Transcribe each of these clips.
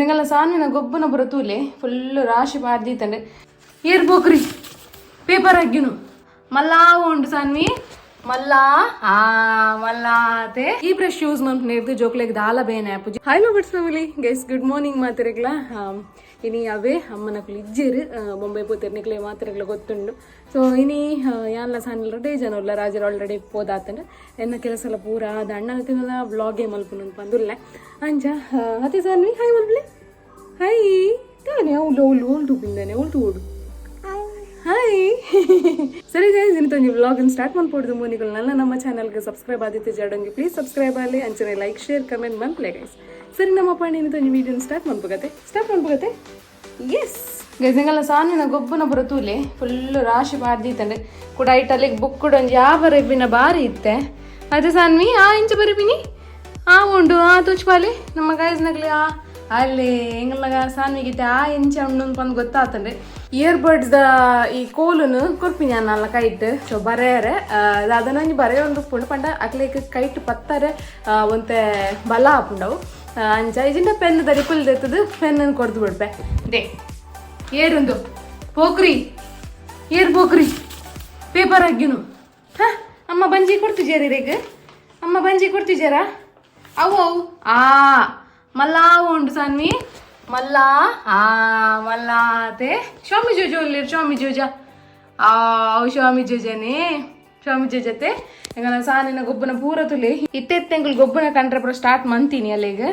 ನಿಂಗಲ್ಲ ಸಾನ್ವಿನ ಗೊಬ್ಬನ ಪುರ ತೂಲೆ ಫುಲ್ ರಾಶಿ ಪಾಡ್ದೀತಂಡೆ. ಏರ್ ಬೋಕ್ರಿ ಪೇಪರ್ ಅಗ್ಗಿನು ಮಲ್ಲಾ ಉಂಡು ಸಾನ್ವಿ, ಮಲ್ಲಾ ಆ ಮಲ್ಲಾತೆ. ಈ ಬ್ರಷ್ ಯೂಸ್ ಮನ್ಪುನೇರ್ದು ಜೋಕ್ಲೆಗ್ ದಾಲ ಬೇನೆ ಆಪುಜಿ. Hi lovers family, guys, good morning ಮಾತೆರೆಗ್ಲ. ಇನಿ ಅವೇ ಅಮ್ಮನಕುಲು ಇಜ್ಜೆರ್, ಬೊಂಬೈ ಪೋತೆರ್. ನಿಕ್ಲೆ ಮಾತೆರೆಗ್ಲ ಗೊತ್ತುಂಡು. ಸೊ ಇನಿ ಯಾನ್ಲ ಸಾನ್ಲ ರಡ್ಡೇ ಜನ ಉಲ್ಲ. ರಾಜರು ಆಲ್ರೆಡಿ ಪೋದಾತಂಡ್. ಎನ್ನ ಕೆಲಸ ಎಲ್ಲ ಪೂರ ಆದ ಅಣ್ಣನ ತಿನ್ನಲ ವ್ಲಾಗೇ ಮಲ್ಪುನು ಪಂದುಲ್ಲೆ ಅಂಚ. ಅತೆ ಸಾನ್ವಿ, ಹಾಯ್ ಮಲ್ಪಲೆ, ಹಾಯ್ ತಾನೆ. ಅವಳು ಅವಳು ಅವಳು ತೂಪಿಂದಾನೆ, ಅವಳು ತೂಡು. ಹಾಯ್. ಸರಿ ಗೈಸ್, ಇನ್ನು ವ್ಲಾಗ್ ಸ್ಟಾರ್ಟ್ ಮನ್ಪೊಡ್ದು ಮೋನಿಗಳು ನನ್ನ ನಮ್ಮ ಚಾನಲ್ಗೆ ಸಬ್ಸ್ಕ್ರೈಬ್ ಆದಿತ್ಯ ಜಾಡಂಗಿ ಪ್ಲೀಸ್ ಸಬ್ಸ್ಕ್ರೈಬ್ ಆಗಲಿ. ಅಂಚನೆ ಲೈಕ್, ಶೇರ್, ಕಮೆಂಟ್ ಮನ್ಪ್ಲೆ ಗೈಸ್. ಸರಿ, ನಮ್ಮ ಪಂಡಿ ತೊಂಜಿ ವಿಡಿಯೋ ಸ್ಟಾರ್ಟ್ ಮನ್ಪುಗತೆ, ಸ್ಟಾರ್ಟ್ ಮನ್ಪುಗತೆ. ಎಸ್ ಗೈಸ್, ಎಂಗಲ್ಲ ಸಾನಿನ ಗೊಬ್ಬನ ಪುರ ತೂಲೆ, ಫುಲ್ ರಾಶಿ ಪಾಡ್ದೀತಂಡೆ. ಕೂಡ ಐಟಲ್ಲಿಗೆ ಬುಕ್ ಕೂಡ ಒಂಜಿ ಯಾವ ರೆಬ್ಬಿನ ಬಾರಿ ಇತ್ತೆ. ಅದೇ ಸಾನ್ವಿ, ಆ ಇಂಚ ಬರಿಬಿನಿ ಆ ಉಂಡು ಆ ತುಚ್ಪಾಲಿ ನಮ್ಮ ಗೈಸ್ ನಗ್ಲಿ. ಆ ಅಲ್ಲಿ ಎಂಗಲ್ನಗ ಸಾನ್ವಿಗಿತ್ತೆ ಆ ಎಂಚ ಉಂಡು ಪಂದ್ ಗೊತ್ತಾತಂಡೆ. ಇಯರ್ ಬಡ್ಸ್ the ಈ ಕೋಲುನು ಕೊರ್ಪಿನಿ ಅಲ್ಲ ಕೈಟ್. ಸೊ ಬರೆಯರೆ ಅದನ್ನೊಂಜಿ ಬರೆಯೊಂದು ಉಪ್ಪುಂಡು ಪಂಡ ಅಕ್ಲೆಗ್ ಕೈಟ್ ಪತ್ತಾರೆ ಒಂತೆ ಬಲ ಆಪುಂಡವು. ಅಂಚ ಇಜಿಂಡ ಪೆನ್ ದರಿಪುಲ್ ದೆತ್ತದು ಪೆನ್ ಕೊರ್ದು ಬಿಡ್ಪೆ. They ಏರುಂದು ಪೋಕ್ರಿ, ಏರ್ ಪೋಕ್ರಿ ಪೇಪರ್ ಅಗ್ಗಿನು. ಹ ಅಮ್ಮ ಬಂಜಿ ಕೊಡ್ತಿದ್ಯಾರ ಇರೇಗ್? ಅಮ್ಮ ಬಂಜಿ ಕೊಡ್ತಿದ್ಯಾರಾ? ಅವು ಅವು ಆ ಮಲ್ಲಾ ಉಂಡು ಸಾನ್ವಿ, ಮಲ್ಲಾ ಆ ಮಲ್ಲಾತೆ. ಸ್ವಾಮಿ ಜೋಜ ಉಲ್ಲೇರು, ಸ್ವಾಮಿ ಜೋಜ. ಆ ಸ್ವಾಮಿ ಜೋಜನೆ, ಸ್ವಾಮಿ ಜೋಜತೆ. ಎಂಗಲ ಸಾನಿನ ಗೊಬ್ಬನ ಪೂರ ತುಲೆ. ಇತ್ತೆತ್ತೆಂಗುಲ್ ಗೊಬ್ಬನ ಕಂಡ್ರೆ ಪೂರ ಸ್ಟಾರ್ಟ್ ಮಂತೀನಿ ಅಲ್ಲಿಗೆ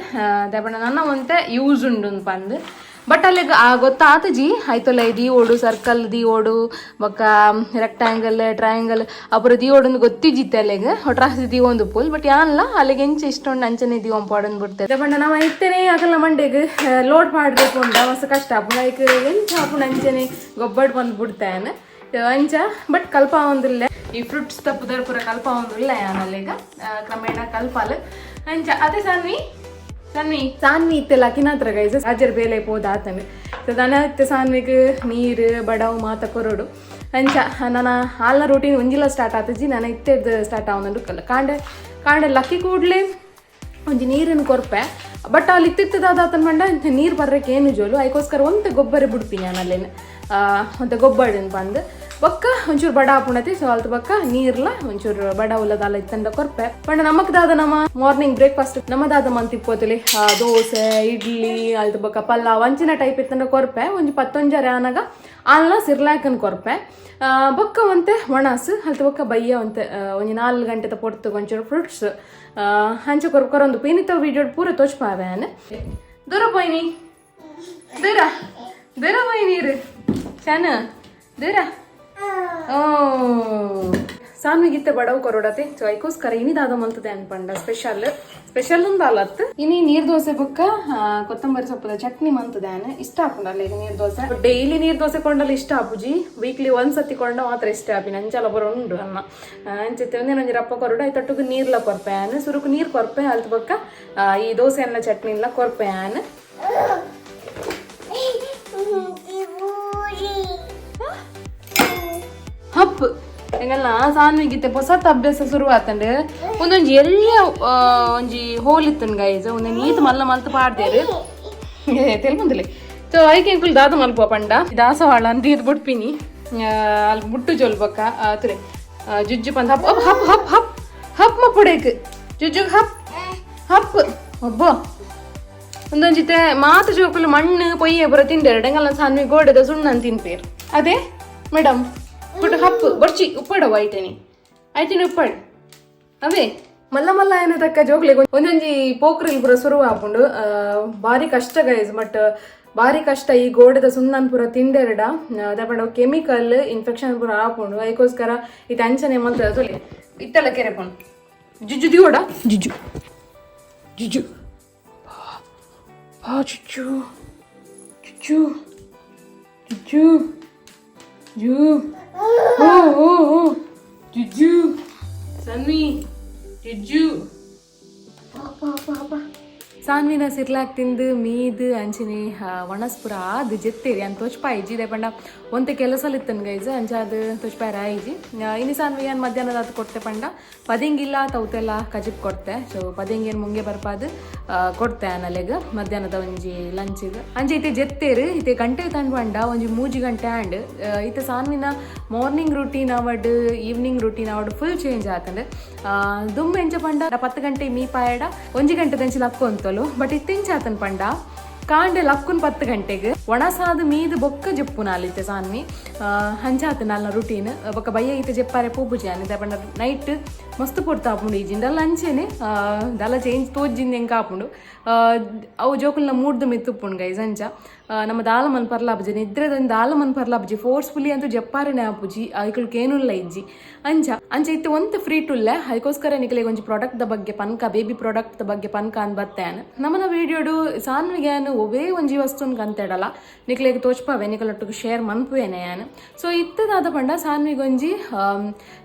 ದಪಣ ನನ್ನ ಒಂತೆ ಯೂಸ್ ಉಂಡು ಪಂದ್. ಬಟ್ ಅಲ್ಲಿಗೆ ಆ ಗೊತ್ತಾತಜಿ ಆಯ್ತಲ್ಲ. The ಓಡು ಸರ್ಕಲ್, the ಓಡು ಬೊಕ್ಕ ರೆಕ್ಟಾಂಗಲ್, ಟ್ರಯಾಂಗಲ್ ಅಪುರ the ಓಡು ಗೊತ್ತಿಜ್ಜಿತ್ತೆ ಅಲ್ಲಿಗೆ. ಒಟ್ರಾಸಿ the ಒಂದು ಪುಲ್. ಬಟ್ ಯಾನ್ಲ ಅಲ್ಲಿಗೆ ಎಂಚ ಇಷ್ಟ ಉಂಡು ಅಂಚನೆ the ಒಂಪಾಡೊಂದು ಬಿಡ್ತೇವೆ. ಪಂಡ ನಮ್ಮ ಇತ್ತನೆ ಅಕಲ್ನ ಮಂಡೆಗ್ ಲೋಡ್ ಪಾಡ್ಬೇಕು ಉಂಡ ಮಸ್ತ್ ಕಷ್ಟ ಆಪುಂಡು. ಐಕ್ ಎಂಚ ಆಪುಂಡು ಅಂಚನೆ ಗೊಬ್ಬಡ್ ಬಂದು ಬಿಡ್ತೇನೆ ಅಂಚ. ಬಟ್ ಕಲ್ಪ ಒಂದಿಲ್ಲ, ಈ ಫ್ರೂಟ್ಸ್ ತಪ್ಪುದರ್ ಪೂರ ಕಲ್ಪ ಒಂದಿಲ್ಲ ಯಾನ್ ಅಲ್ಲಿಗ. ಕ್ರಮೇಣ ಕಲ್ಪಾಲ್ ಅಂಚ. ಅದೇ ಸಾನ್ವಿ, ಸಾನ್ವಿ, ಸಾನ್ವಿ ಇತ್ತೆಲ್ಲ ಅಕಿನಾತ್ರ ಗೈಸ್. ರಾಜರ್ ಬೇಲೆ ಪೋದಾತನೆ. ಸೊ ದನ ಇತ್ತೆ ಸಾನ್ವಿಗ್ ನೀರು ಬಡವು ಮಾತ ಕೊರಡು ಅಂಚ. ನನ್ನ ಹಾಲ್ನ ರೂಟೀನ್ ಒಂಜಿಲ ಸ್ಟಾರ್ಟ್ ಆತಜಿ. ನಾನು ಇತ್ತೆದ್ದು ಸ್ಟಾರ್ಟ್ ಆವೊಂದು. ಕಾಂಡೆ ಕಾಂಡೆ ಲಕ್ಕಿ ಕೂಡ್ಲೆ ಒಂಜಿ ನೀರನ್ನು ಕೊರ್ಪೆ. ಬಟ್ ಅಲ್ಲಿ ಇತ್ತಿತ್ತದಾದ ಪಂಡ ನೀರು ಬರ್ರಕ್ಕೆ ಏನು ಜೋಲು. ಅದಕ್ಕೋಸ್ಕರ ಒಂತೆ ಗೊಬ್ಬರ ಬಿಡ್ಪಿನಿ ನಾನು ಅಲ್ಲೇನು, ಒಂತೆ ಗೊಬ್ಬರ ಪಂದ್. ಬೊಕ್ಕ ಒಂಚೂರು ಬಡ ಆಪುಂಡತಿ. ಸೊ ಅಲ್ತ ಬೊಕ್ಕ ನೀರ್ಲ ಒಂಚೂರು ಬಡ ಉಲ್ಲದಾಲ ಇತ್ತಂಡ ಕೊರ್ಪೆ. ಪಂಡ ನಮಕ್ ದಾದ, ನಮ್ಮ ಮಾರ್ನಿಂಗ್ ಬ್ರೇಕ್ಫಾಸ್ಟ್ ನಮ್ಮ ದಾದ ಮಂತ್ ಇಪ್ಪೋತಲಿ, ದೋಸೆ, ಇಡ್ಲಿ, ಅಲ್ತ ಬೊಕ್ಕ ಪಲ್ಲಾವ್ ಅಂಚಿನ ಟೈಪ್ ಇತ್ತಂಡ ಕೊರ್ಪೆ. ಒಂಜಿ ಪತ್ತೊಂಜರೆ ಆನಗ ಆಲ್ನ ಸಿರ್ಲಾಕನ್ ಕೊರ್ಪೆ. ಬೊಕ್ಕ ಒಂತೆ ಒಣಸು, ಅಲ್ತ ಬೊಕ್ಕ ಬಯ್ಯ ಒಂತೆ ಒಂಜಿ 4 ಗಂಟೆದ ಪೊರ್ತು ಒಂಚೂರು ಫ್ರೂಟ್ಸ್ ಅಂಚ ಕೊರ್ ಕೊರೊಂದು. ಪೀನಿತ ವಿಡಿಯೋ ಪೂರ ತೋಚ್ಪಾವೆ. ದೂರ ಪೋಯ್ನಿ, ದೂರ ದೂರ ಪೋಯ್ ನೀರು ಚನ ದೂರ. ಓ ಸಾನ್ವಿಗಿತ್ತೆ ಬಡವು ಕೊರೊಡತೆ. ಸೊ ಐಕೋಸ್ಕರ ಇನಿ ದಾದ ಮಲ್ತದೆ ಅನ್ಪಂಡ ಸ್ಪೆಷಲ್ ಸ್ಪೆಷಲ್ ಒಂದು ಅಲತ್. ಇನಿ ನೀರ್ ದೋಸೆ ಬೊಕ್ಕ ಕೊತ್ತಂಬರಿ ಸೊಪ್ಪದ ಚಟ್ನಿ ಮಂತದೆ. ಇಷ್ಟ ಆಪುಂಡಲ್ಲ ಈಗ ನೀರ್ ದೋಸೆ. ಡೈಲಿ ನೀರ್ ದೋಸೆ ಕೊಂಡಲ್ಲಿ ಇಷ್ಟ ಆಪುಜಿ. ವೀಕ್ಲಿ ಒಂದ್ ಸತಿ ಕೊಂಡ ಮಾತ್ರ ಇಷ್ಟ ಆಪಿನ. ಅಂಚಲ ಬರೋ ಉಂಡು ಅನ್ನ ಅಂಚೆ ಒಂದೇನೊಂಜಿ ರಪ್ಪ ಕೊರಡು. ಐತೊಟ್ಟುಗು ನೀರ್ಲ ಕೊರ್ಪೆ ಆನ್. ಸುರುಕು ನೀರ್ ಕೊರ್ಪೆ, ಅಲ್ತ ಬೊಕ್ಕ ಈ ದೋಸೆ ಎಲ್ಲ ಚಟ್ನಿ ಎಲ್ಲ ಕೊರ್ಪೆ ಆನ್. ಹಪ್ ಎಂಗಲ್ಲ ಸಾನ್ವಿಗಿತ್ತೆ ಹೊಸತ್ ಅಭ್ಯಾಸ ಶುರು ಆತಂಡ್. ಒಂದೊಂಜಿ ಎಳ್ಯ ಒಂಜಿ ಹೋಲ್ ಇತ್ತನ್ ಗೈಸ್. ಒಂದೊಂದು ನೀತ್ ಮಲ್ಲ ಮಲ್ತ್ ಪಾಡ್ದೇರು ತೆಲ್ಪುಂದಿಲ್ಲ. ಸೊ ಐಕೆ ಎಂಕುಲು ದಾದ ಮಲ್ಪುವ ಪಂಡ ದಾಸವಾಳ ಅಂತ ಇದು ಬುಡ್ಪಿನಿ. ಅಲ್ಲಿ ಬುಟ್ಟು ಜೋಲ್ ಬೊಕ್ಕ ತುರೆ ಜುಜ್ಜು ಪಂದ್ ಹಪ್ ಹಪ್ ಹಪ್ ಹಪ್ ಹಪ್ ಹಪ್ ಮಪ್ಪುಡೇಕ್ ಜುಜ್ಜು ಹಪ್ ಹಪ್ ಒಬ್ಬ. ಒಂದೊಂಜಿತೆ ಮಾತು ಜೋಕುಲು ಮಣ್ಣು ಪೊಯ್ಯೆ ಬರ ತಿಂದೇರು. ಡೆಂಗಲ್ಲ ಸಾನ್ವಿ ಗೋಡೆದ ಸುಣ್ಣ ತಿನ್ಪೇರು. ಅದೇ ಮೇಡಮ್ ಪುಟ್ಟು ಹಪ್ಪು ಬೊರ್ಚಿ ಉಪ್ಪಡವ ಐಟನಿ ಐಟನಿ ಉಪ್ಪಡ್. ಅವೇ ಮಲ್ಲ ಮಲ್ಲ ಏನ ತಕ್ಕ ಜೋಕ್ಲೆಗ್ ಒಂದೊಂಜಿ ಪೋಕ್ರಿಲ್ ಪೂರ ಶುರು ಆಪುಂಡು. ಬಾರಿ ಕಷ್ಟ ಗೈಸ್, ಬಟ್ ಬಾರಿ ಕಷ್ಟ ಈ ಗೋಡೆದ ಸುಣ್ಣನ್ ಪೂರ ತಿಂಡೆರಡ. ದಾಪಂಡ ಕೆಮಿಕಲ್ ಇನ್ಫೆಕ್ಷನ್ ಪೂರ ಆಪುಂಡು. ಅದಕ್ಕೋಸ್ಕರ ಇದು ಅಂಚನೆ ಮಲ್ತದ ತೊಲೆ. ಇತ್ತೆಲ್ಲ ಕೆರೆ ಪೋಣು. ಜುಜ್ಜು ದಿವೋಡ, ಜುಜ್ಜು ಜುಜ್ಜು ಬಾ, ಜುಜ್ಜು ಜುಜ್ಜು ಜುಜ್ಜು ಜು ಓ ಓ ಓ ಜುಜ್ಜು ಸನ್ವಿ ಜುಜ್ಜು. ಪಾ ಪಾ ಪಾ. ಸಾನ್ವಿನ ಸಿರ್ಲಾಕ್ ತಿಂದು ಮೀದ್ ಅಂಚನೆ ಒಣಸ್ ಪೂರ ಆದ್ ಜೆತ್ತೇರಿ ಅನ್ ತೋಚ್ಪಾಯಿಜಿ ದಾಯೆ ಪಂಡ ಒಂತೆ ಕೆಲಸಲ್ ಇತ್ತನ್ ಗೈಸ್ ಅಂಚಾದ್ ತೋಚ್ಪಾಯರ ಆಯಿಜಿ. ಇನಿ ಸಾನ್ವಿ ಯಾನ್ ಮಧ್ಯಾಹ್ನದಾತ್ ಕೊರ್ತೆ ಪಂಡ ಪದೆಂಗಿಲ್ಲ ತೌತೆಲ್ಲ ಕಜಿಪ್ ಕೊರ್ತೆ. ಸೊ ಪದೆಂಗಿನ್ ಮುಂಗೆ ಬರ್ಪಾದ್ ಕೊರ್ತೆ ಆನಲೆಗ್ ಮಧ್ಯಾಹ್ನದ ಒಂಜಿ ಲಂಚಿಗ್. ಅಂಚ ಇತ್ತೆ ಜೆತ್ತೇರು ಇತ್ತೆ ಗಂಟೆ ತಂಡ್ ಪಂಡ ಒಂಜಿ 3 ಗಂಟೆ ಆಂಡ್. ಇತ್ತೆ ಸಾನ್ವಿನ ಮಾರ್ನಿಂಗ್ ರುಟೀನ್ ಅವಡ್ ಈವ್ನಿಂಗ್ ರುಟೀನ್ ಅವಡ್ ಫುಲ್ ಚೇಂಜ್ ಆತಂಡ್. ದುಂಬು ಎಂಚ ಪಂಡ 10 ಗಂಟೆ ಮೀ ಪಾಯಡ 1 ಗಂಟೆ ದಂಚಿ ಲಕ್ಕೊಂತಲು. ಬಟ್ ಇತ್ತೆಂಚ ಆತನ್ ಪಂಡ ಕಾಂಡೆ ಲಕ್ಕುನ್ 10 ಗಂಟೆಗ್ ಒಣಸಾದ ಮೀದ್ ಬೊಕ್ಕ ಜೆಪ್ಪುನಾಲ್ ಇತ್ತೆ ಸಾನ್ವಿ. ಅಂಚಾತ ನಾಲ್ನ ರುಟೀನ್. ಬೊಕ್ಕ ಬಯ್ಯ ಇತ್ತೆ ಜೆಪ್ಪಾರೆ ಪೋಪುಜಿ ಆನಿ ಪಂಡ ನೈಟ್ ಮಸ್ತ್ ಪೊರ್ತು ಆಪುಂಡು ಇಜ್ಜಿಂಡಲ ಅಂಚೆನೆ ದಾಲ ಚೇಂಜ್ ತೋಜಿಂದ ಎಂಕ ಆಪುಂಡು. ಅವು ಜೋಕುಲ್ನ ಮೂಡ್ದು ಮಿತ್ತುಪ್ಪುಂಡು ಗೈಸ್. ಅಂಚ ನಮ್ಮ ದಾಲ ಮನ್ ಪರ್ಲಾಪುಜಿ ನಿದ್ರೆದ ದಾಲ ಮನ್ ಪರ್ಲಾಪುಜಿ ಫೋರ್ಸ್ಫುಲಿ ಅಂತೂ ಜಪ್ಪಾರನೆ ಆಪುಜಿ ಐಕುಲು ಕೇನುಲ್ಲ ಇಜ್ಜಿ. ಅಂಚ ಅಂಚ ಇತ್ತೆ ಒಂತೆ ಫ್ರೀ ಟುಲ್ಲೆ ಅದಕ್ಕೋಸ್ಕರ ನಿಕಲೆಗ್ ಒಂಜಿ ಪ್ರಾಡಕ್ಟ್ ದ ಬಗ್ಗೆ ಪನ್ಕ ಬೇಬಿ ಪ್ರಾಡಕ್ಟ್ ದ ಬಗ್ಗೆ ಪನ್ಕ ಅಂದ್ ಬತ್ತೇನ್. ನಮ್ಮನ ವಿಡಿಯೋಡು ಸಾನ್ವಿಗೆ ಒವೇ ಒಂಜಿ ವಸ್ತುನ್ ಕಂತೆಡಲ ನಿಕ್ಲೆಗ್ ತೋಚ್ಪಾವೆ ನಿಕಲೊಟ್ಟುಗು ಶೇರ್ ಮನ್ಪುವೇನೆ ಯಾನ್. ಸೊ ಇತ್ತದಾದ ಪಂಡ ಸಾನ್ವಿಗೊಂಜಿ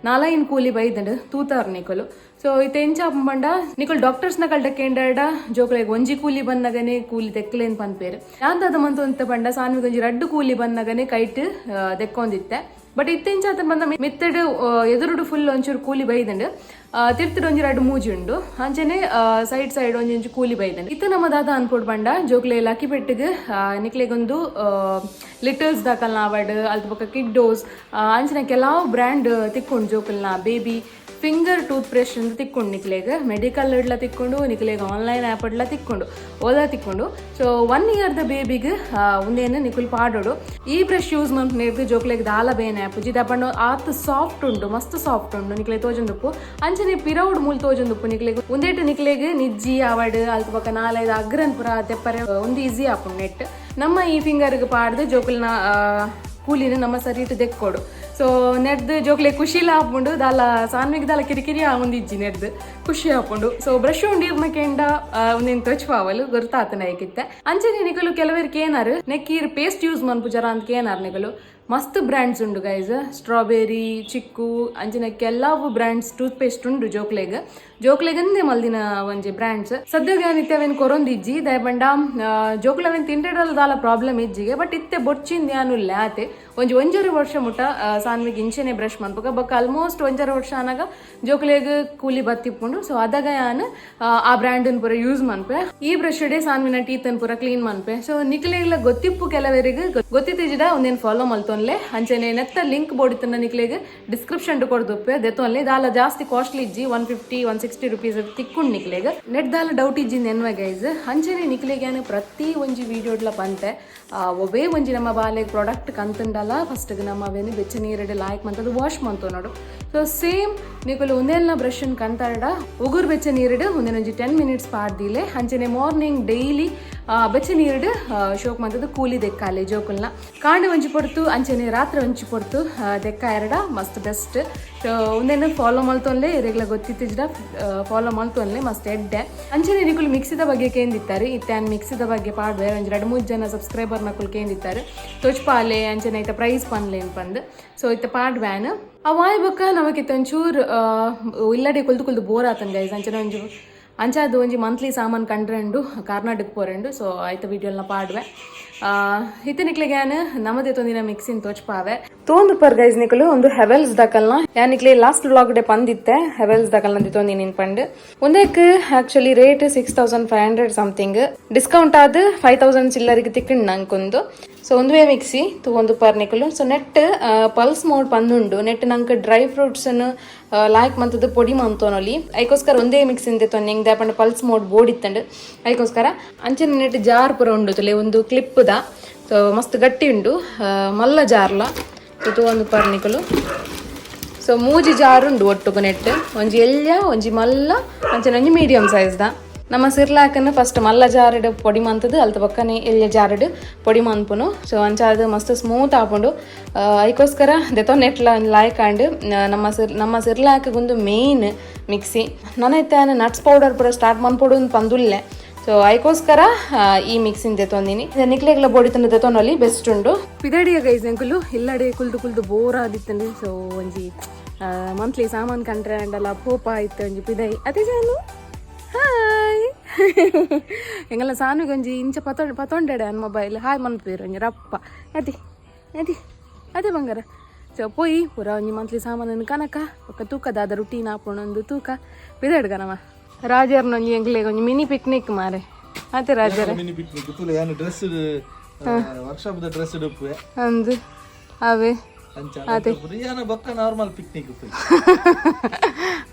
ನಾಲೈನ್ ಕೂಲಿ ಬೈದಂಡು ತೂತಾರ್ ನಿಕುಲು. ಸೊ ಇತ್ತೆ ಎಂಚ ಪಂಡ ನಿಕುಲು ಡಾಕ್ಟರ್ಸ್ ನ ಕಲ್ಡ ಕೇಂಡಾಡ ಜೋಕುಲೆಗ್ ಒಂಜಿ ಕೂಲಿ ಬಂದಗನೆ ಕೂಲಿ ದೆಕ್ಲೇನ್ ಪನ್ಪೇರು. ಯಾನ್ ಮಂತ ಅಂತ ಪಂಡ ಸಾನ್ವಿಗ್ ಒಂಜಿ 2 ಕೂಲಿ ಬಂದಗನೆ ಕೈಟ್ ದೆಕ್ಕೊಂದಿತ್ತೆ. ಬಟ್ ಇತ್ತೆಂಚ ಆತನ್ ಬಂದ ಮಿತ್ತಡು ಎದುರುಡು ಫುಲ್ ಒಂಚೂರು ಕೂಲಿ ಬೈದಂಡು, ತಿರ್ತುಡು ಒಂಜಿ 2 ಮೂಜಿ ಉಂಡು, ಅಂಚನೆ ಸೈಡ್ ಸೈಡ್ ಒಂಜಿ ಒಂಜಿ ಕೂಲಿ ಬೈದಂಡು. ಇತ್ತ ನಮ್ಮ ದಾದ ಅನ್ಪೋಡ್ ಪಂಡ ಜೋಕ್ಲೆ ಲಕ್ಕಿ ಪೆಟ್ಟಿಗೆ ನಿಕ್ಲೆಗೊಂದು ಲಿಟಲ್ಸ್ ದಾಕಲ್ನ ಅವಡ್ ಅಲ್ತ ಬೊಕ್ಕ ಕಿಡ್ಡೋಸ್ ಅಂಚನೆ ಕೆಲವು ಬ್ರ್ಯಾಂಡ್ ತಿಕ್ಕೊಂಡು ಜೋಕಲ್ನ ಬೇಬಿ ಫಿಂಗರ್ ಟೂತ್ ಬ್ರಷ್ ಅಂತ ತಿಕ್ಕೊಂಡು ನಿಕ್ಲೆಗ್ ಮೆಡಿಕಲ್ ಇಡ್ಲ ತಿಕ್ಕೊಂಡು ನಿಕ್ಲೆಗ್ ಆನ್ಲೈನ್ ಆ್ಯಪ್ ಇಡ್ಲ ತಿಕ್ಕೊಂಡು ಓದಾ ತಿಕ್ಕೊಂಡು. ಸೊ 1 ಇಯರ್ ದ ಬೇಬಿಗ್ ಒಂದೇನು ನಿಕುಲ್ ಪಾಡೋಡು. ಈ ಬ್ರಷ್ ಯೂಸ್ ಮನ್ಪುನೇರ್ದು ಜೋಕ್ಲೆಗ್ ದಾಲ ಬೇನೆ ಆಪುಜಿ ದಪಂಡ ಆತ್ ಸಾಫ್ಟ್ ಉಂಡು, ಮಸ್ತ್ ಸಾಫ್ಟ್ ಉಂಡು ನಿಕ್ಲೆ ತೋಜೊಂದುಪ್ಪು. ಅಂಚನೆ ಪಿರೌಡ್ ಮೂಲ್ ತೋಜೊಂದುಪ್ಪು ನಿಕ್ಲೆಗ್ ಒಂದೇಟು ನಿಕ್ಲೆಗ್ ನಿಜ್ಜಿ ಅವಡ್ ಅಲ್ತ ಬೊಕ್ಕ 4-5 ಅಗ್ರನ್ ಪುರ ತೆಪ್ಪರೆ ಒಂದು ಈಸಿ ಆಪುಂಡು ನೆಟ್. ನಮ್ಮ ಈ ಫಿಂಗರ್ಗ್ ಪಾಡ್ದು ಜೋಕುಲ್ನ ಕೂಲಿನ ನಮ್ಮ ಸರಿಟ್ ದೆಕ್ಕೊಡು. ಸೊ ನೆಡ್ದು ಜೋಕ್ಲೆ ಖುಷಿಲ ಆಪುಂಡು ದಾಲ ಸಾನ್ವಿಗ್ ದಾಲ ಕಿರಿಕಿರಿ ಇಜ್ಜಿ ನೆಡ್ದು ಖುಷಿ ಆಪುಂಡು. ಸೊ ಬ್ರಷ್ ಉಂಡಿರ್ನ ಕೆಂಡ ಒಂದೇನು ತೊಚ್ಪಾವಲು ಗೊತ್ತಾತನ ಐಕಿತ್ತೆ. ಅಂಚನೆ ನಿಕಲು ಕೆಲವೇರ್ ಕೇನಾರು ನೆಕ್ಕೀರ್ ಪೇಸ್ಟ್ ಯೂಸ್ ಮನ್ಪುಜಾರ ಅಂತ ಕೇನಾರ್. ನಿಕಲು ಮಸ್ತ್ ಬ್ರ್ಯಾಂಡ್ಸ್ ಉಂಡು ಗೈಸ್, ಸ್ಟ್ರಾಬೆರಿ ಚಿಕ್ಕು ಅಂಚನೆ ಕೆಲವು ಬ್ರ್ಯಾಂಡ್ಸ್ ಟೂತ್ ಪೇಸ್ಟ್ ಉಂಡು ಜೋಕ್ಲೆಗ್ ಜೋಕ್ಲೆಗಂದೆ ಮಲ್ದಿನ ಒಂಜಿ ಬ್ರ್ಯಾಂಡ್ಸ್. ಸದ್ಯಗೆ ಏನಿತ್ತೆ ಅವೇನು ಕೊರೊಂದಿಜ್ಜಿ ದಯಪಂಡ ಜೋಕ್ಲವೇನ್ ತಿಂಡೆಡಲ್ ದಾಲ ಪ್ರಾಬ್ಲಮ್ ಇಜ್ಜಿಗೆ. ಬಟ್ ಇತ್ತೆ ಬೊಡ್ಚಿಂದ ಯಾನುಲ್ಲ ಆತೆ ಒಂಜಿ 1.5 ವರ್ಷ ಮುಟ್ಟ ಸಾನ್ವಿಗ್ ಇಂಚೆನೆ ಬ್ರಷ್ ಮನ್ಪುಗ. ಬೊಕ್ಕ ಆಲ್ಮೋಸ್ಟ್ 1.5 ವರ್ಷ ಆನಾಗ ಜೋಕ್ಲೆಗ್ ಕೂಲಿ ಬತ್ತಿಪ್ಪುಂಡು. ಸೊ ಅದಾಗ ಯಾನ್ ಆ ಬ್ರ್ಯಾಂಡ್ ಪೂರ ಯೂಸ್ ಮನ್ಪೆ. ಈ ಬ್ರಷ್ ಡೇ ಸಾನ್ವಿನ ಟೀತ್ ಪೂರ ಕ್ಲೀನ್ ಮನ್ಪೆ. ಸೊ ನಿಕ್ಲೆಗ್ಲ ಗೊತ್ತಿಪ್ಪು ಕೆಲವರಿಗೆ ಗೊತ್ತಿತ್ತಿಜಿಡ ಒಂದೇನು ಫಾಲೋ ಮಲ್ತೊನ್ಲೆ. ಅಂಚನೆ ನೆತ್ತ ಲಿಂಕ್ ಬೋಡಿತ್ತನ್ನ ನಿಕ್ಲೆಗ್ ಡಿಸ್ಕ್ರಿಪ್ಷನ್ ಕೊಡ್ದುಪ್ಪೆ ದೆತ್ತೊನ್ಲೆ. ದಾಲ ಜಾಸ್ತಿ ಕಾಸ್ಟ್ಲಿ ಇಜ್ಜಿ, 150 160 ರುಪೀಸ್ ತಿಕ್ಕೊಂಡು ನಿಕ್ಲೆಗ್. ನೆಟ್ ದಾಲ ಡೌಟ್ ಇಜ್ಜಿ ನೆನ್ವೆ ಗೈಸ್. ಅಂಚನೆ ನಿಕ್ಲೆಗ್ ಯಾನ್ ಪ್ರತಿ ಒಂಜಿ ವಿಡಿಯೋಡ್ಲ ಪಂತೆ ಒಬ್ಬೇ ಒಂಜಿ ನಮ್ಮ ಬಾಲೆಗ್ ಪ್ರಾಡಕ್ಟ್ ಕಂತುಂಡಲ ಫಸ್ಟ್ ನಮ್ಮ ಅವೇನು ಬೆಚ್ಚ ನೀರಡೆ ಲಾಯ್ಕ್ ಮಂತದು ವಾಶ್ ಮಂತು ನೋಡು. ಸೊ ಸೇಮ್ ನಿಕುಲು ಒಂದೆಲ್ಲ ಬ್ರಷ್ ಕಂತಾಡ ಉಗುರು ಬೆಚ್ಚ ನೀರಡು ಒಂದೇನೊಂಜಿ 10 ಮಿನಿಟ್ಸ್ ಪಾಡ್ದಿಲೆ. ಅಂಚನೆ ಮಾರ್ನಿಂಗ್ ಡೈಲಿ ಬೆಚ್ಚ ನೀರಡು ಶೋಕ್ ಮಂತದ್ದು ಕೂಲಿ ದೆಕ್ಕಾಲೆ ಜೋಕುಲ್ನ. ಕಾಂಡೆ ಒಂಜಿ ಪೊರ್ತು ಅಂಚನೆ ರಾತ್ರಿ ಒಂಜಿ ಪೊರ್ತು ದೆಕ್ಕ ಎರಡ ಮಸ್ತ್ ಬೆಸ್ಟ್. ಸೊ ಒಂದೇನು ಫಾಲೋ ಮಲ್ತೊನ್ಲೆ ಇರೆಗ್ಲ ಗೊತ್ತಿತ್ತಿಜ್ಡ ಫಾಲೋ ಮಲ್ತೊನ್ಲೆ ಮಸ್ತ್ ಎಡ್ಡೆ. ಅಂಚನೆ ನಿಕುಲು ಮಿಕ್ಸಿದ ಬಗ್ಗೆ ಕೇಂದಿತ್ತಾರೆ. ಇತ್ತೆ ಮಿಕ್ಸಿದ ಬಗ್ಗೆ ಪಾಡ್ವೆ. ಒಂಜಿ 2-3 ಜನ ಸಬ್ಸ್ಕ್ರೈಬರ್ ನಕುಲು ಕೇಂದಿತ್ತಾರೆ ತೊಚ್ಪಾಲೆ ಅಂಚನೆ ಐತ ಪ್ರೈಸ್ ಪನ್ಲೆ ಪಂದ್. ಸೊ ಇತ್ತೆ ಪಾಡ್ವ್ಯಾನ್ ಆ ವಾಯ್ ಬೊಕ್ಕ ನಮಕಿತ್ತ ಒಂಚೂರು ಇಲ್ಲಡೆ ಕುಲ್ದು ಕುಲ್ದು ಬೋರ್ ಆತನ್ ಗೈಸ್. ಅಂಚನೆ ಒಂಜಿ ಅಂಚಾದ ಒಂಜಿ ಮಂತ್ಲಿ ಸಾಮಾನ್ ಕಂಡ್ರೆಂಡು ಕಾರ್ನಾಟಕ ಪೋರೆಂಡು. ಸೊ ಆಯ್ತ ವಿಡಿಯೋಲ್ನ ಪಾಡ್ವೆ. ಇತ್ತೆ ನಿಕ್ಲೆಗ್ ಯಾನ್ ನಮ್ಮದೇ ತೊಂದಿನ ಮಿಕ್ಸಿನ್ ತೋಚ್ಪಾವೆ ತೋಂದು ಪರ್ ಗೈಸ್. ನಿಕಲು ಒಂದು ಹೆವೆಲ್ಸ್ ದಕಲ್ನ ಯಾನ್ ನಿಕ್ಲೆ ಲಾಸ್ಟ್ ವ್ಲಾಗ್ ಡೇ ಪಂದಿತ್ತೆ ಹೆವೆಲ್ಸ್ ದಕಲ್ನ ತೊಂದಿ ನಿನ್ ಪಂಡ್. ಒಂದೇಕ್ ಆಕ್ಚುಲಿ ರೇಟ್ 6500 ಸಮಥಿಂಗ್, ಡಿಸ್ಕೌಂಟ್ ಆದ್ 5000 ಚಿಲ್ಲರಿಗೆ ತಿಕ್ಕಂಡ್ ನಂಕೊಂದು. ಸೊ ಒಂದುವೇ ಮಿಕ್ಸಿ ತೂವೊಂದು ಪರ್ ನಿಕುಲು. ಸೊ ನೆಟ್ ಪಲ್ಸ್ ಮೋಡ್ ಪಂದುಂಡು. ನೆಟ್ ನಂಗೆ ಡ್ರೈ ಫ್ರೂಟ್ಸ್ ಲಾಯ್ಕ್ ಮಂತದ್ದು ಪೊಡಿ ಮಂತೋನೊಲಿ. ಐಕೋಸ್ಕರ ಒಂದೇ ಮಿಕ್ಸ್ ಇಂದೆ ತೊಂದೆ ಪಂಡ ಪಲ್ಸ್ ಮೋಡ್ ಬೋಡಿತ್ತಂಡು ಐಕೋಸ್ಕರ. ಅಂಚನೆ ನೆಟ್ ಜಾರ್ ಪೂರ ಉಂಡು ತುಲೆ ಒಂದು ಕ್ಲಿಪ್ಪುದ. ಸೊ ಮಸ್ತ್ ಗಟ್ಟಿ ಉಂಡು ಮಲ್ಲ ಜಾರ್ಲ. ಸೊ ತೂವೊಂದು ಪರ್ ನಿಕುಲು. ಸೊ ಮೂಜಿ ಜಾರ್ ಉಂಡು ಒಟ್ಟುಗು ನೆಟ್, ಒಂಜಿ ಎಲ್ಯ ಒಂಜಿ ಮಲ್ಲ ಅಂಚನೆ ಒಂಜಿ ಮೀಡಿಯಂ ಸೈಜ್ ದ. ನಮ್ಮ ಸಿರ್ಲಾಕನ್ನು ಫಸ್ಟ್ ಮಲ್ಲ ಜಾರಡ್ ಪೊಡಿ ಮಂತದ್ದು ಅಲ್ತ ಪಕ್ಕನೆ ಎಲ್ಯ ಜಾರಡ್ ಪೊಡಿ ಮನ್ಪುನು. ಸೊ ಅಂಚಾದ ಮಸ್ತ್ ಸ್ಮೂತ್ ಆಪುಂಡು. ಐಕೋಸ್ಕರ ದೆತೊ ನೆಟ್ಲ ಲಾಯ್ಕ್ ಆಂಡ್. ನಮ್ಮ ಸಿರ್ಲಾಕ್ಗೊಂದು ಮೇನ್ ಮಿಕ್ಸಿ. ನನೈತೆ ನಟ್ಸ್ ಪೌಡರ್ ಪೂರ ಸ್ಟಾರ್ಟ್ ಮನ್ಪೊಡು ಪಂದುಲ್ಲೆ. ಸೊ ಐಕೋಸ್ಕರ ಈ ಮಿಕ್ಸಿಂಗ್ ದೆತೊಂದಿನಿ. ನಿಕ್ಲೆಗ್ಲ ಬೋಡಿ ತಂದು ದೆತೊನಲ್ಲಿ ಬೆಸ್ಟ್ ಉಂಡು. ಪಿದಡಿಯ ಗೈಸ್ ಅಂಕುಲು ಇಲ್ಲಡೆ ಕುಲ್ದು ಕುಲ್ದು ಬೋರ್ ಆದಿತ್ತಂಡು. ಸೊ ಒಂಜಿ ಮಂತ್ಲಿ ಸಾಮಾನ್ ಕಂಡ್ರೆ ಅಂಡಲ ಪೋಪ ಇತ್ತು ಒಂಜಿ ಪಿದೈ ಅದೇ ಜಾನು. ಹಾಯ್. ಎಂಗಲ್ಲ ಸಾನ್ವಿಗೆ ಒಂಜಿ ಇಂಚ ಪತೊಂಡು ಪತೊಂಡೆಡೆ ಅನ್ ಮೊಬೈಲ್ ಹಾಯ್ ಮನ್ಪೇರು ಒಂಜಿ ರಪ್ಪ. ಅತಿ ಅತಿ ಅದೇ ಬಂಗಾರ. ಸೊ ಪೋಯಿ ಪೂರ ಒಂಜಿ ಮಂತ್ಲಿ ಸಾಮಾನು ಕನಕ ಬೊಕ್ಕ ತೂಕ ದಾದ ರುಟೀನ್ ಆಪುಂಡು ತೂಕ ಪಿದಾಡ್ಗ. ನಮ್ಮ ರಾಜರ್ನ ಒಂಜಿ ಎಂಕ್ಲೆಗ್ ಒಂಜಿ ಮಿನಿ ಪಿಕ್ನಿಕ್ ಮಾರೆ. ಅತೆ ರಾಜರೇ? ಮಿನಿ ಪಿಕ್ನಿಕ್ ತೂಲೆ, ಯಾನ್ ಡ್ರೆಸ್, ವರ್ಕ್ಶಾಪ್ ದ ಡ್ರೆಸ್ ಉಡುಪುವೆ. ಅಂದು ಅವೇ. ಅಂಚ ಯಾನ ಬೊಕ್ಕ ನಾರ್ಮಲ್ ಪಿಕ್ನಿಕ್.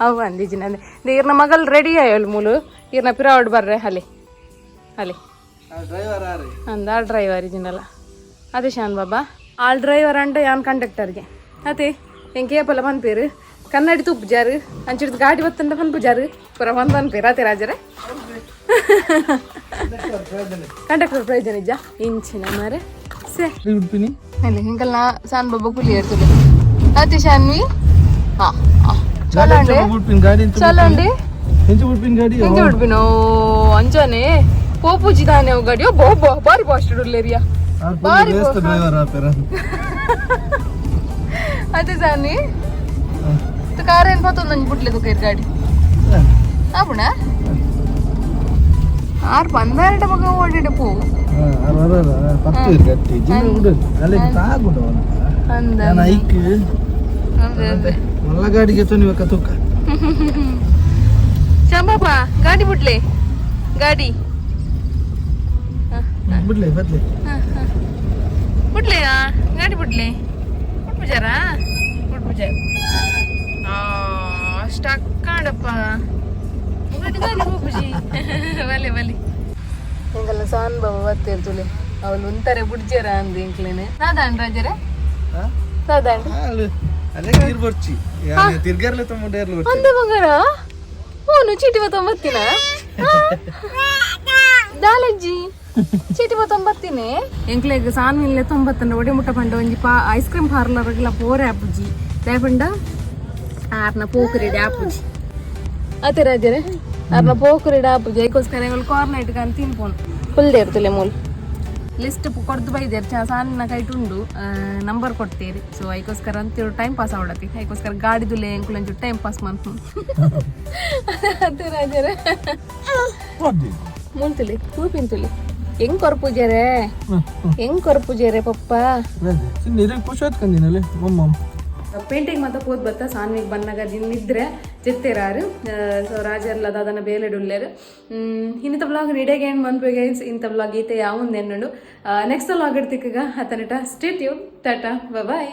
ಅವು ಅಂದಿಜಿನ ಈರ್ನ ಮಗಲ್ ರೆಡಿ ಆಯೋಳು ಮೂಲು. ಈರ್ನ ಪಿರಾವಡ್ ಬರ್ರೆ. ಅಲ್ಲಿ ಅಲ್ಲಿ. ಡ್ರೈವರ್ ಆರೆ. ಅಂದ ಆ ಡ್ರೈವರ್ ಇಜಿನಲ್ಲ. ಅದೇ ಶಾನ್ ಬಾಬಾ, ಆಲ್ ಡ್ರೈವರ್ ಅಂಡ ಯಾನ್ ಕಂಡಕ್ಟರ್ಗೆ. ಅದೇ ಎಂಕೆ ಏಪಲ ಪನ್ಪೇರು, ಕನ್ನಡಿ ತುಪ್ಪು ಜಾರು, ಅಂಚಿಡ್ದು ಗಾಡಿ ಬತ್ತಂಡ ಪನ್ಪು ಜಾರು ಪೂರ ಬಂದು ಪನ್ಪೇರು. ಅತೆ ರಾಜರೇ, ಕಂಡಕ್ಟರ್ ಪ್ರಯೋಜನ ಇಜ್ಜಾ ಇಂಚಿನ ಮಾರೆ ಸೇ. ಉಡುಪಿನಿ. ಅಲ್ಲಿ ಹಿಂಗಲ್ಲ ಸಾನ್ ಬಾಬಾ ಕುಲಿ ಇರ್ತದೆ. ಅತೆ ಶಾನ್ವಿ? ಹಾ ಹಾ, ಚಲೋ ಅಂಡೆ. ಉಡುಪಿನ ಗಾಡಿ. ಚಲೋ ಅಂಡೆ. ಎಂಚ ಉಡುಪಿನ ಗಾಡಿ? ಎಂಚ ಉಡ್ಪಿನೋ ಅಂಚನೆ ಪೋಪುಜಿ ದಾನೆ ಅವು ಗಾಡಿ. ಬೋ ಬೋ, ಬಾರಿ ಫಾಸ್ಟ್ ಉಲ್ಲೇರಿಯಾ. ಬಾರಿ. ಡ್ರೈವರ್ ಆಪೇರ. ಅದೇ ಸಾನಿ, ಕಾರ್ ಏನ್ ಪತ್ತೊಂದು ಬುಡ್ಲೆ ತುಕೈರ್ ಗಾಡಿ ಆಪುಣ. ಆರ್ ಪಂದಾರಟ ಮಗ ಓಡಿಡ ಪೋ. ಪತ್ತು ಗಟ್ಟಿ ಜಿನ್ನ ಉಡು ಅಲ್ಲಿ ತಾಗುಂಡು. ಅಂದ. ನಾನು ಐಕ್. ಅದೇ ಅದೇ. ಮಲ್ಲ ಗಾಡಿಗೆ ತೊನಿಬೇಕ ತೂಕ. ಶಾಂಬಾಬಾ, ಗಾಡಿ ಬಿಡ್ಲೆ ಗಾಡಿ. ಬಿಡ್ಲೆ ಬದ್ಲೆ. ಬಿಡ್ಲೆಯಾ ಗಾಡಿ? ಬಿಡ್ಲೆ ಬಿಟ್ಬಿಜಾರಾ? ಬಿಟ್ಬಿಜಾರ. ಅಷ್ಟಕ್ಕಾಡಪ್ಪ ಗಾಡಿ ಗಾಡಿ ಹೋಗ್ಬುಜಿ. ಬಲೆ ಬಲೆ. ಎಂಗಲ್ಲ ಸಾನ್ ಬಾಬಾ ಬತ್ತೇರ್ತುಲೆ. ಅವಳು ಉಂತಾರೆ ಬುಡ್ಜೇರ ಅಂದು ಎಂಕ್ಲೇನೆ. ನಾದಾಂಡ್ ರಾಜರೇ, ನಾದಾಂಡ್? ಅಲ್ಲೇ ನೀರು ಬರ್ಚಿ ತಿರ್ಗಾರ್ಲೆ ತಗೊಂಡು. ಅಂದ ಬಂಗಾರ, ಓನು ಚೀಟಿ ಬತ್ತೊಂಬತ್ತಿನ ದಾಲಜ್ಜಿ ಚೀಟಿ ಬತ್ತೊಂಬತ್ತಿನಿ. ಎಂಕ್ಲೆಗ್ ಸಾನ್ವಿನ್ಲೆ ತೊಂಬತ್ತಂಡ ಒಡೆ ಮುಟ್ಟ ಪಂಡ ಒಂಜಿ ಪಾ ಐಸ್ ಕ್ರೀಮ್ ಪಾರ್ಲರ್ಗ್ಲ ಪೋರೆ ಆಪುಜಿ. ದಾಯಪಂಡ ಆರ್ನ ಪೋಕರಿಡೆ ಆಪುಜಿ. ಅತೆ ರಾಜರೇ, ಆರ್ನ ಪೋಕರಿಡೆ ಆಪುಜಿ. ಐಕೋಸ್ಕರ ಎಂಗಳು ಕಾರ್ನೈಟ್ ಕಾನ್ ತಿನ್ಪೋನು. ಫುಲ್ ಇರ್ತಲೆ ಮೂಲ್ ಲಿಸ್ಟ್ ಕೊಡ್ದು ಬೈದೇರ್. ಚಾ ಸಾನಿನ ಕೈಟ್ ಉಂಡು ನಂಬರ್ ಕೊಡ್ತೀರಿ. ಸೊ ಐಕೋಸ್ಕರ ಅಂತಿರು ಟೈಮ್ ಪಾಸ್ ಆವಡತಿ. ಐಕೋಸ್ಕರ ಗಾಡಿದುಲೆ ಎಂಕುಲಂಚು ಟೈಮ್ ಪಾಸ್ ಮನ್ಪು. ಅತ್ತೆ ರಾಜರೇ, ಮುಂತುಲಿ ತೂಪಿಂತುಲಿ ಹೆಂಗ್ ಕೊರ್ಪುಜಾರೆ? ಹೆಂಗ್ ಕೊರ್ಪುಜಾರೆ ಪಪ್ಪ? ಖುಷಿ ಆತ್ಕಂದಿನಲ್ಲಿ ಮಮ್ಮ. ಪೇಂಟಿಂಗ್ ಮಾತ ಪೋದ್ ಬತ್ತ. ಸಾನ್ವಿಗ್ ಬನ್ನಗ ನಿದ್ರೆ ಜೆತ್ತೇರಾರು. ಸೊ ರಾಜರ್ಲ ದಾದನ ಬೇಲೆಡುಲ್ಲೇರು. ಇನ್ನಿತ ಬ್ಲಾಗ್ ಇಡೇಗೆ ಏನು ಮನ್ಪೆ ಗೈಸ್. ಇಂಥ ಬ್ಲಾಗ್ ಈತೆ ಯಾವೊಂದು ಎನ್ನುಂಡು. ನೆಕ್ಸ್ಟ್ ವ್ಲಾಗ್ ಇಡ್ತಿಕ್ಕಗ ಅತನಿಟ ಸ್ಟೇ ಟ್ಯೂನ್. ಟಾಟಾ, ಬಾಯ್.